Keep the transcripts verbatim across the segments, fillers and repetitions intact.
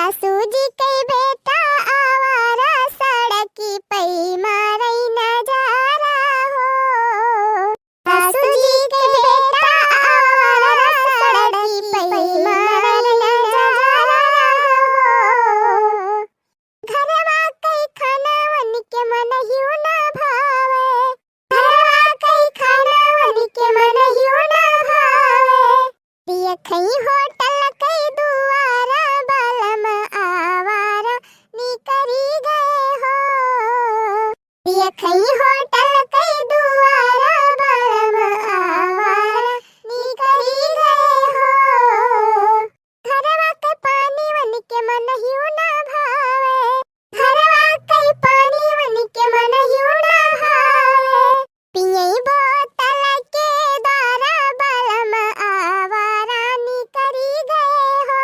सासू जी के बेटा आवारा, सड़की पई मारई नजारा हो। सासू जी के बेटा आवारा, सड़की पई मारई नजारा हो। घरवा के खाना उनके मनहियो ना भावे, घरवा के खाना उनके मनहियो ना भावे। पिया खई होटल के दुआरा, बलम आवारा निकरी गए हो। पिया खई होटल के दुआरा, बलम आवारा निकरी गए हो। घरवा के पानी उनके मनहियो ना भावे, घरवा के पानी उनके मनहियो ना भावे। पियई बोतल के द्वारा, बलम आवारा निकरी गए हो।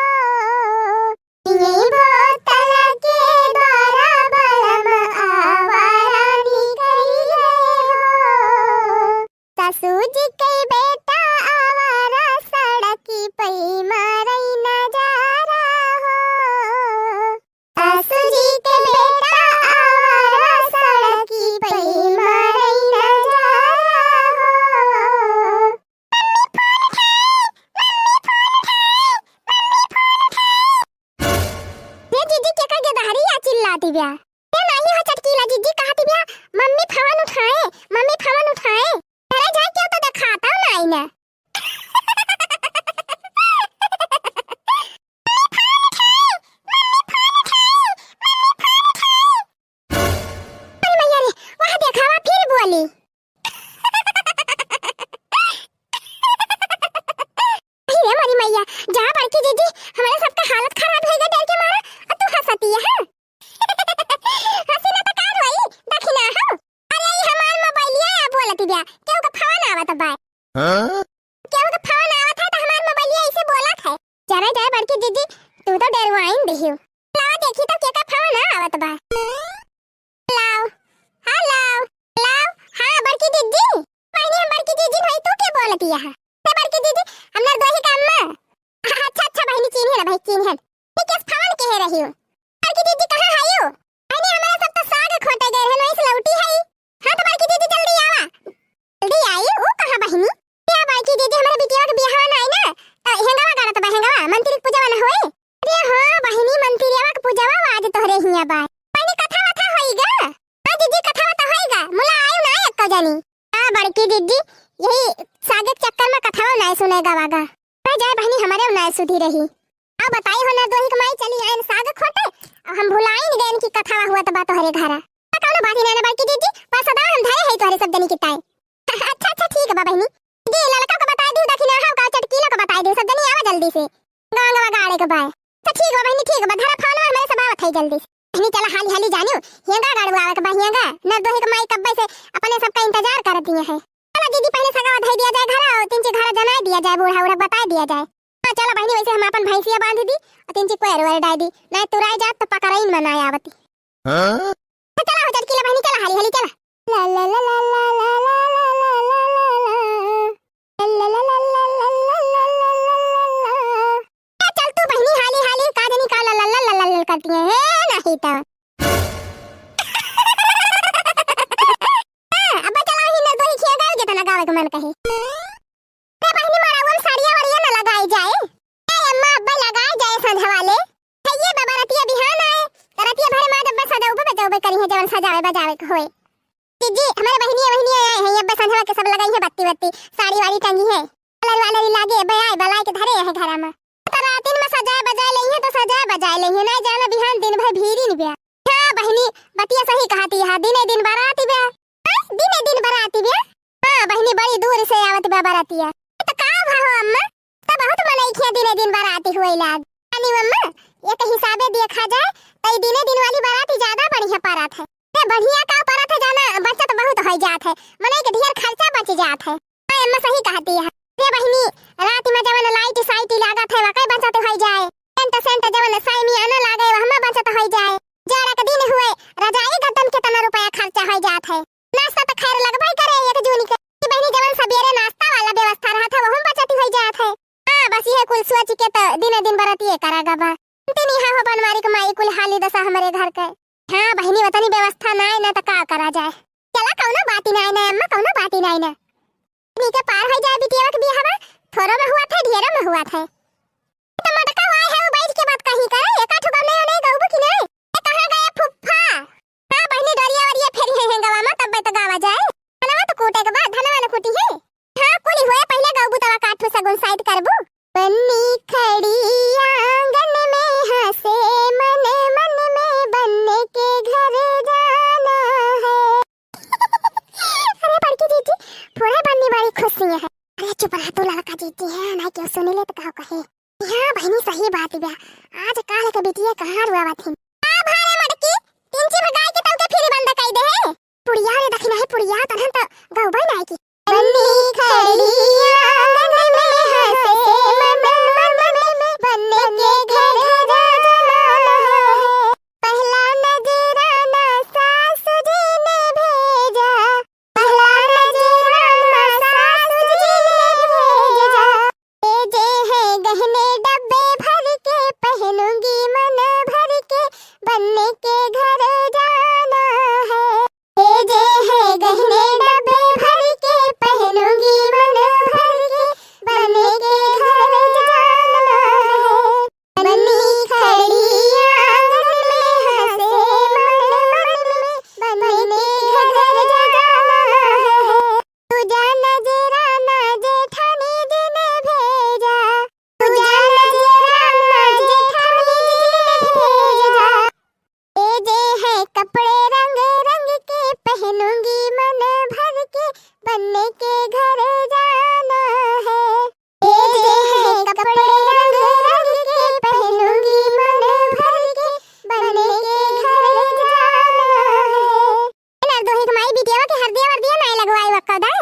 पियई बोतल के द्वारा, बलम आवारा निकरी गए हो। सासू जी के बेटा आवारा, सड़की पई मारई नजारा हो। सासू जी के बेटा आवारा, सड़की पई मारई नजारा हो। मम्मी फोन उठाई, मम्मी फोन उठाई, मम्मी फोन उठाई। ये जीजी केकर गेदहरी या चिल्लाती ब्या? ए नाही हो चटकीला जीजी, कहती बिया, "मम्मी फोन उठाए, मम्मी फोन उठाए।" अरे जाए क्यों तो देखाता हूँ ना आईना। अरे मैया रे, वह देखावा फिर बोली। अरे मोरी मैया, जा बड़की जीजी, हमारे सबका हालत खराब होइगा डर के मारा, और तू हंसती है, हाँ? हंसी ना तो का रोई, दखिना हो। अरे, ई हमार मोबाइलिया या बोलत बिया, केहू के फोन आवत बा। हाँ? केहू के फोन आवत है तो हमार मोबाइलिया ऐसे बोलत है। जरा जरा बड़की जीजी, तू तो डरवाइन दिहियो। लाओ देखी तो केका फोन आवत बा। लाओ, हेलो, लाओ, हाँ बड़की जीजी, बहिनी हम बड़की जीजी भाई, तू के बोलत है? तो बड़की जीजी, हम नरदोही का अम्मा। अच्छा, अच्छा बहिनी, चिन्हे ना भाई, चिन्हे। ये केस फोन के है रही हो? बड़की दीदी कहाँ है यू? अरे हमारा सब तो साग खोटे गए हैं, वहीं से लौटी है। हाँ तो बड़की दीदी जल्दी आवा। जल्दी आई, ऊ कहाँ बहिनी? या बड़की दीदी हमारे बिटिया के बियाह ना आई ना, तो हेंगवा गाड़त बा, हेंगवा, मंत्री के पूजवा ना होए। अरे हाँ बहिनी, मंत्रियावा के पूजवा आज तोहरे हिया बा। बहिनी कथा वथा होई गा? हाँ दीदी कथा वथा होई गा, मुला आयु ना एक्को जानी। हाँ बड़की दीदी, यही सागे के चक्कर में कथावा ना सुने गवा गा। रह जाए बहिनी, हमारे ना सुधी रही। अब बताई हो नरदोही के माई, चली आयन साग खोटे, अब हम भुलाइन गयन की कथावा हुआ त बा तोहरे घरा। त कौनो बात ही ना ना बड़की दीदी, पर सदा हम धरे है तोहरे सब जनी की ताई। अच्छा, अच्छा, ठीक बा बहिनी। दीदी, ललका को बताई दियो, दखिना हाव का चटकीला को बताई दियो, सब जनी आवा जल्दी से। गाँव गवा गाड़े के बाय। तो ठीक बा बहिनी, ठीक बा, धरा फोन में हमारे सब आवत है जल्दी से। बहिनी चला हाली हाली जानियो, हियंगा गाड़ू आवे के बा हियंगा, नरदोही के माई कब्बे से अपने सबका इंतजार करत दिए है। चला दीदी, पहले सगावा धई दिया जाए घरा, और तिनची घरा जनाई दिया जाए, बूढ़ा उढ़ा बताई दिया जाए। हाँ, चला बहिनी, वैसे हम अपन भैंसिया बांध दी, और तिनची कोयर वोयर डाई दी, ना तुराई जात तो पकड़ाइन में ना आवती। हाँ? तो चला हो चटकीला बहिनी, चला हाली हाली चला। ला ला ला ला ला। ए, चल तू बहिनी हाली हाली, का जनी का ला ला ला ला ला करती है, हे नहीं तो। हाँ, अब चला ही नरदोही खिया गावे के तना गावे के मन कहे। ते बहिनी मड़ावन साड़िया वाड़िया न लगाई जाए। ए अम्मा अब्बे लगाई जाए संझवाले। है ये बाबा रतिया बिहान आए, त रतिया भरे माँ जब सजाउबे बजाउबे करी है जवन सजावे बजावे के होए। दीदी, हमारे बहिनी, बहिनी आए हैं, ये अब्बे संझवा के सब लगाई है बत्ती बत्ती, साड़ी वाड़ी टंगी है, कलर वालर लागे, अब्बे आए, बलाए के धरे है घरा में। त रातिन में सजाए बजाए लइहे त सजाए बजाए लइहे, नाहीं जाना बिहान दिन भर भीरी न ब्या। हाँ बहिनी, बतिया सही कहती है, दिने दिन बराती ब्या। हाँ, दिने दिन बराती ब्या। हाँ बहिनी, बड़ी दूर से आवत बा बरातिया। त का भा हो अम्मा, त बहुत मनई खिया दिने दिन बराती हुए लाग। अनी अम्मा, एक हिसाबे देखा जाए त ई दिने दिन वाली बराती ज्यादा बढ़िया परत है। ते बढ़िया का परत है जाना, बचत बहुत हो जात है, मनई के ढेर खर्चा बच जात है। हाँ, अम्मा सही कहती है। रे बहिनी, रात में जवन लाइट साइट लागत है, वकै बचत होइ जाए। टेंट सेंट जवन साइमिया न लागे, वहमा बचत होइ जाए। जाड़ा के दिन हुए, रजाई गद्दन केतना रुपया खर्चा होइ जात है। नाश्ता त खैर लगबै करे एक जून के। कि बहिनी जवन सबेरे नाश्ता वाला व्यवस्था रहत है, वहम बचत होइ जात है। हाँ, बस इहे कुल सोच के त दिने दिन बरतिये करा गबा। तिनी हा हो बनवारी के माई कुल हाली दसा हमरे घर के। हाँ बहिनी, वतनी व्यवस्था नाई ना त का करा जाए। चला कौनो बाती नाई ना अम्मा, कौनो बाती नाई ना। नीके पार होइ जाए बिटिया के बियाहवा, थोरो में हुआ थे, ढेरो में हुआ थे। त मटका हुआ है, वो बैठ के बात कहीं करे, एका ठो गौने ओने गौबू की नाई? ए, कहाँ गए फुफ्फा? हाँ बहिनी, डोरिया वरिया फेरी है, है गवा में, तब तो गावा जाए। धनवा तो कूटे के बाद, धनवा न कूटी है। हाँ, कुली हुए, पहिले गौबू तवा काठू सगुन साइत करबू। बन्नी खड़ी आंगन में हंसे मन, मन में बन्नी के घर जाना है। अरे बड़की जीजी, पूरा बन्नी बड़ी खुश हुई है। अरे चुप रह तू लड़का जीजी है, ना क्यों सुनी ले तो कहो कहे। हाँ बहिनी, सही बात बा। आज काल के बिटिया कहाँ रुआवत हिन। आ भारे मटकी, तिनची भगाई के तब के फिर बंद कई दे है। पुड़िया रे दखिना है पुड़िया, तनहन त गौबई नाई की। बन्नी खड़ी आंगन में हंसे मन, मन में बन्नी के घर जाना है। पहला नजराना सासु जी ने भेजा, पहला नजराना सासु जी ने भेजा। ये जे है गहने डब्बे भर के, पहनूंगी मन भर के, बन्नी के घर जाना है। ये जे है गहने डब्बे भर के, पहनूंगी मन भर के, बन्नी के घर जाना है। बन्नी खड़ी आंगन में हंसे मन, मन में बन्नी के घर जाना है। दूजा नजराना जेठानी जी ने भेजा, दूजा नजराना जेठानी जी ने भेजा। ये जे है कपड़े रंग रंग के, पहनूंगी मन भर के, बन्नी के घर जाना है। ये जे है कपड़े रंग रंग के, पहनूंगी मन भर के, बन्नी के घर जाना है। ए नरदोही के माई, बिटियावा के हरदिया वरदिया नाई लगवाई वक्का दाई।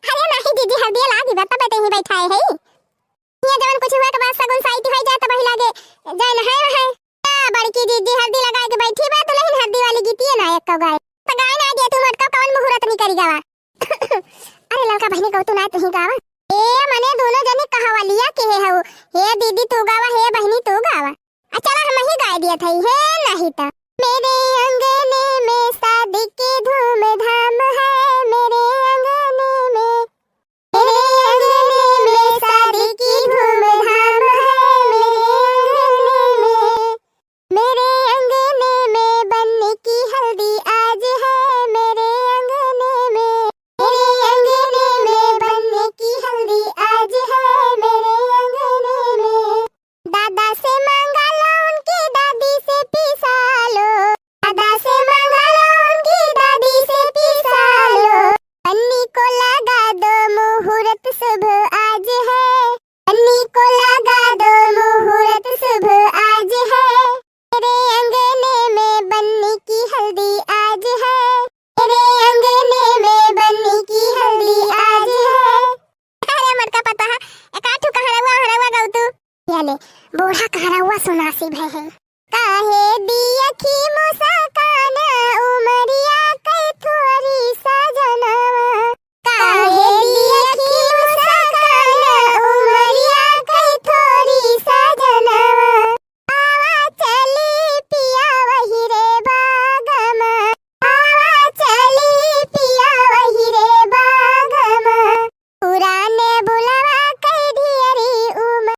अरे नाही जीजी, हरदिया लागी बा, तबे ते ही बैठाए है। ये जवन कुछ हुआ के बाद सगुन साइत होइ जाए, तब ही लागे जय नहाए वहाए। का बड़की जीजी हरदी लगाए के बैठी बा, दुल्हन हरदी वाली गीतिए ना एक गाए। तो गाए ना दे तू मटका, कौन मुहूर्त नहीं करी गावा। अरे लड़का बहिनी गौ तू ना तू ही गावा। ए मने दोनों जने कहवलिया के है हो। हे दीदी तू गावा, हे बहिनी तू गावा। आ चला हम ही गाए दिया था, हे नहीं तो। मेरे अंगने में शादी की धूमधाम है, मेरे अंगने में, मेरे अंगने में शादी की धूमधाम है, मेरे अंगने में, मेरे अंगने में बन्नी की हल्दी आज है, मेरे अंगने में, मेरे अंगने में बन्नी की हल्दी आज है, मेरे अंगने में। दादा से मांगा लो, उनकी दादी से पिसा लो, दादा से मांगा लो, उनकी दादी से पिसा लो। बन्नी को लगा दो मुहूर्त शुभ आज है, बन्नी को लगा दो मुहूर्त शुभ आज है। मेरे अंगने में बन्नी की हल्दी आज है, मेरे अंगने में बन्नी की हल्दी आज है। अरे मटका पता है, एकाठू कहरवा हरवा गौ तू। या ले, बूढ़ा कहरवा सुनासी भय है। काहे दिया खी मुस्कान